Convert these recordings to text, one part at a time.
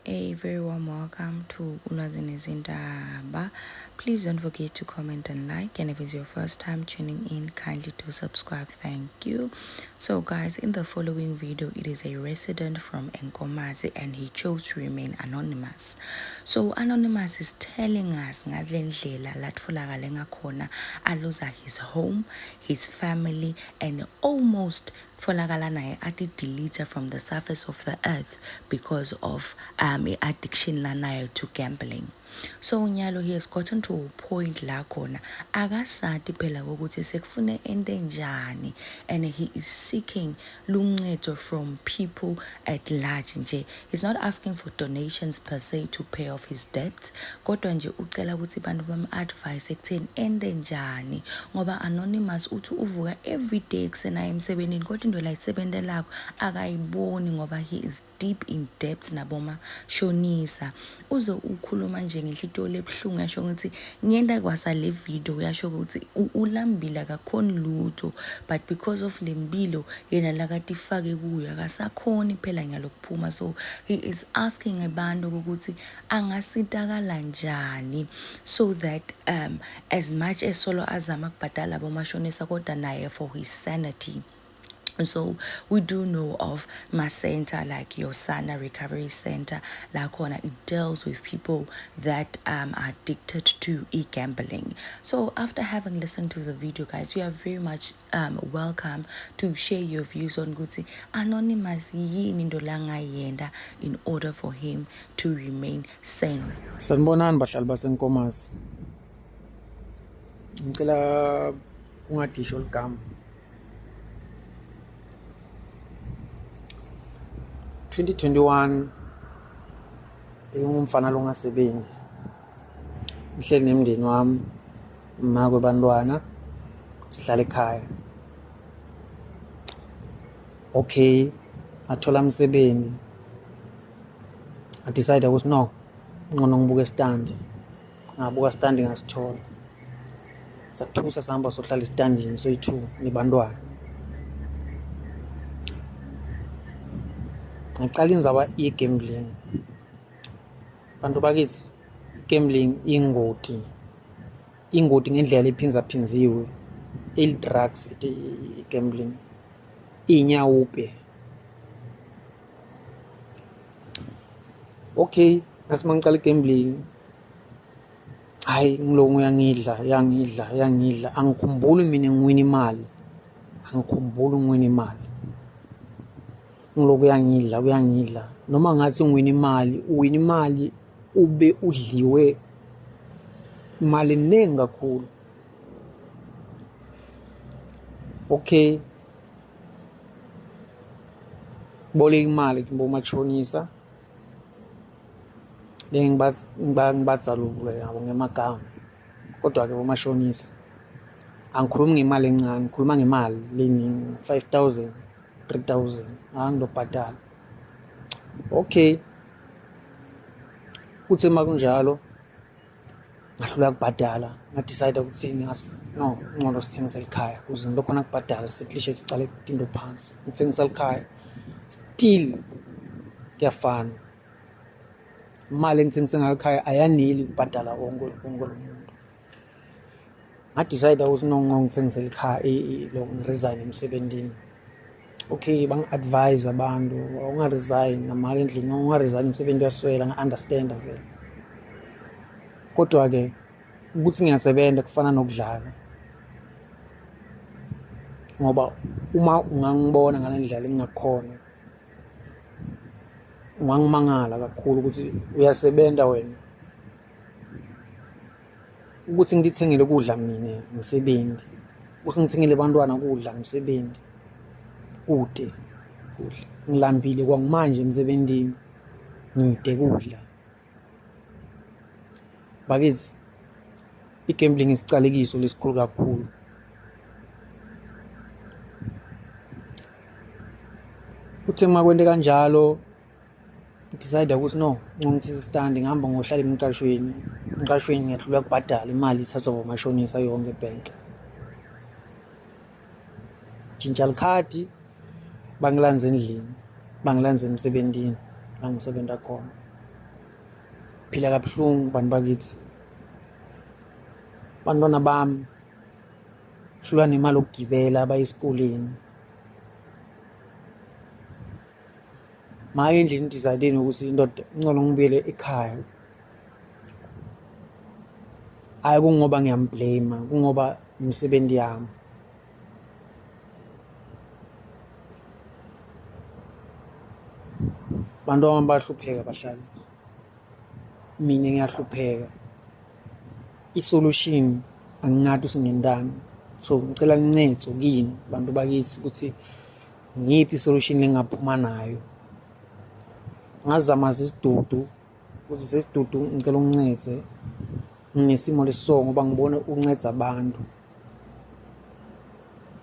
A very warm welcome to Ulwazi Nezindaba. Please don't forget to comment and like, and if it's your first time tuning in, kindly do subscribe. Thank you. So guys, in the following video, it is a resident from Nkomazi and he chose to remain anonymous. So anonymous is telling us ngale ndlela latfolakale ngakhona aluza his home, his family, and almost tfolakala naye ati-delete from the surface of the earth because of i-addiction lanayo to gambling. So nyalo he has gotten to a point la khona akasati phela ukuthi sekufune ente njani, and he is seeking luncedo from people at large nje. He's not asking for donations per se to pay off his debts, kodwa nje ucela ukuthi bantu bam-advise ekutheni ente njani, ngoba anonymous uthi uvuka every day ekuseni aye emsebenzini, kodwa into la ayisebentelako akayiboni ngoba he is deep in debt nabomashonisa. Uze ukhuluma nje ngenhlitiyo lebuhlungu, yasho ukuthi ngiyenda kwasa le video, uyasho ukuthi ulambile akakhoni lutho, but because of le mpilo yena lakatifake kuyo akasakhoni phela ngalokuphuma. So he is asking abantu ukuthi angasitakala njani so that as much as solo azama kubhadala bomashonisa, kodwa naye for his sanity. So we do know of my center like Yosana Recovery Center, la khona it deals with people that are addicted to e-gambling. So after having listened to the video, guys, you are very much welcome to share your views on ukuthi anonymous yini into langayenda in order for him to remain sane. Sanibonani bahlali baseNkomazi. Ngicela ungadisho ligama. 2021 bengumfana longasebenzi. Ngihleli nemndeni wami, makwe bantwana, sihlala ekhaya. Okay, ngathola umsebenzi. I decide ukuthi no, ngcono ngibuke stand. Ngabuka stand ngasithola. Sathusa sahamba sohlala esitandini soyi-2 nebantwana. Ngaqala indzaba ye-gambling. Bantu bakithi, i-gambling ingoti. Ingoti ngendlela ephindaphinziwe. Il-drugs i-gambling. Inyawupe. Okay, ngathi mangicala i-gambling, hayi ngiloko uyangidla, yangidla, yangidla. Angikhumbuli mina ngiwina imali. Angikhumbuli ngiwina imali. Ngiloko uyangidla, uyangidla. Noma ngathi ngiwina imali, uwina imali ube udliwe imali eningi kakhulu. Okay. Boleka imali kubomatshonisa. Ngibadzalule yabo ngemagama, kodwa ke bomashonisa. Angikhulumi ngemali encane, ngikhuluma ngemali leningi, 5000, 3000, angilobhadala. Okay. Kuthe makunjalo ngahlula kubhadala, ngadecide ukuthi no, ngcono sithengise likhaya ukuze ngilokhona kubhadala, sitlishe sicale into phansi. Ngithengisa likhaya. Still kuyafana. Imali engithengise ngayo ekhaya ayaneli ukubhadala wonke wonke lo muntu. Ngadecide ukuthi no, ngcono ngithengise likhaya, lo ngiresign emsebenzini. Okay, bangi-advise abantu, ungaresign namali endlini, ungaresign umsebenzi uyaswela, nga-understand vele. Kodwa ke ukuthi ngiyasebenza kufana nokudlala. Ngoba uma ungangibona ngale ndlela engingakhona, ungangimangala kakhulu ukuthi uyasebenza wena. Ukuthi ngithengele ukudla mina umsebenzi, ukuthi ngithengele abantwana ukudla umsebenzi, kude kudla. Ngilambile kwangimanje emsebenzini, ngide kudla. Bakithi, i-gambling isicalekiso lesikhulu kakhulu. Kuthe makwente kanjalo, decide ukuthi no, ngicela stand, ngihamba ngohlala emqashweni. Emqashweni ngiyahluleka ukubhadala imali ithathwa ngomashonisa yonke ebhenki. Tshintsha likhadi, bangilanze endlini, bangilanze emsebenzini la ngisebenza khona. Phila kabuhlungu bantu bakithi. Bantwana bami hlulwa nemali yokugibela abaye esikoleni. Maye endlini ngidecide ukuthi indoda ngcono ngibuyele ekhaya. Hhayi kungoba ngiyamblame, kungoba imisebenzi yami. Bantu bami bayahlupheka bahlali. Mina ngiyahlupheka. I-solution angingadi ukuthi ngentani. So ngicela nincedo kini bantu bakithi ukuthi ngiyiphi i-solution engingaphuma nayo. Ngazama sesidudu ukuthi sesidudu ngicela ungincede nginesimo lesiso ngoba ngibona unceda abantu.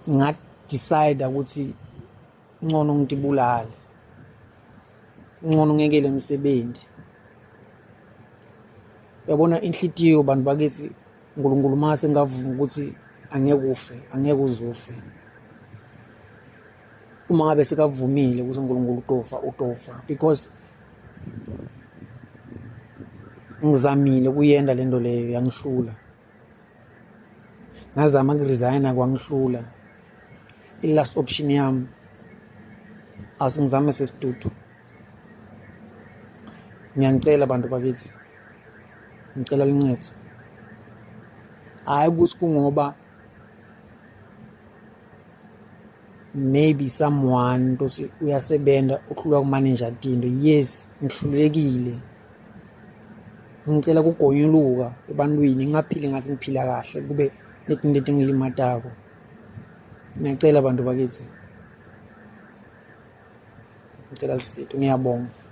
Nga-decide ukuthi ngcono ngitibulale, ngcono ngiyekele umsebenzi. Uyabona inhlitiyo bantu bakithi uNkulunkulu uma sengavuma ukuthi angeke ufe, angeke uze ufe. Uma ngabe sekavumile ukuthi uNkulunkulu utofa, utofa because ngizamile ukuyenda lento leyo yangihlula. Ngazama ukuresigna kwangihlula. I-last option yami asingizame sesidudu. Ngiyanicela bantu bakithi, ngicela lincedo. Hhayi ukuthi kungoba maybe someone ntosi uyasebenza uhlulwa kumaneja tinto. Yes, ngihlulekile. Ngicela kugonyuluka ebantwini ngingaphili ngathi ngiphila kahle kube netinto letingilimatako. Ngiyacela bantu bakithi, ngicela lisito. Ngiyabonga.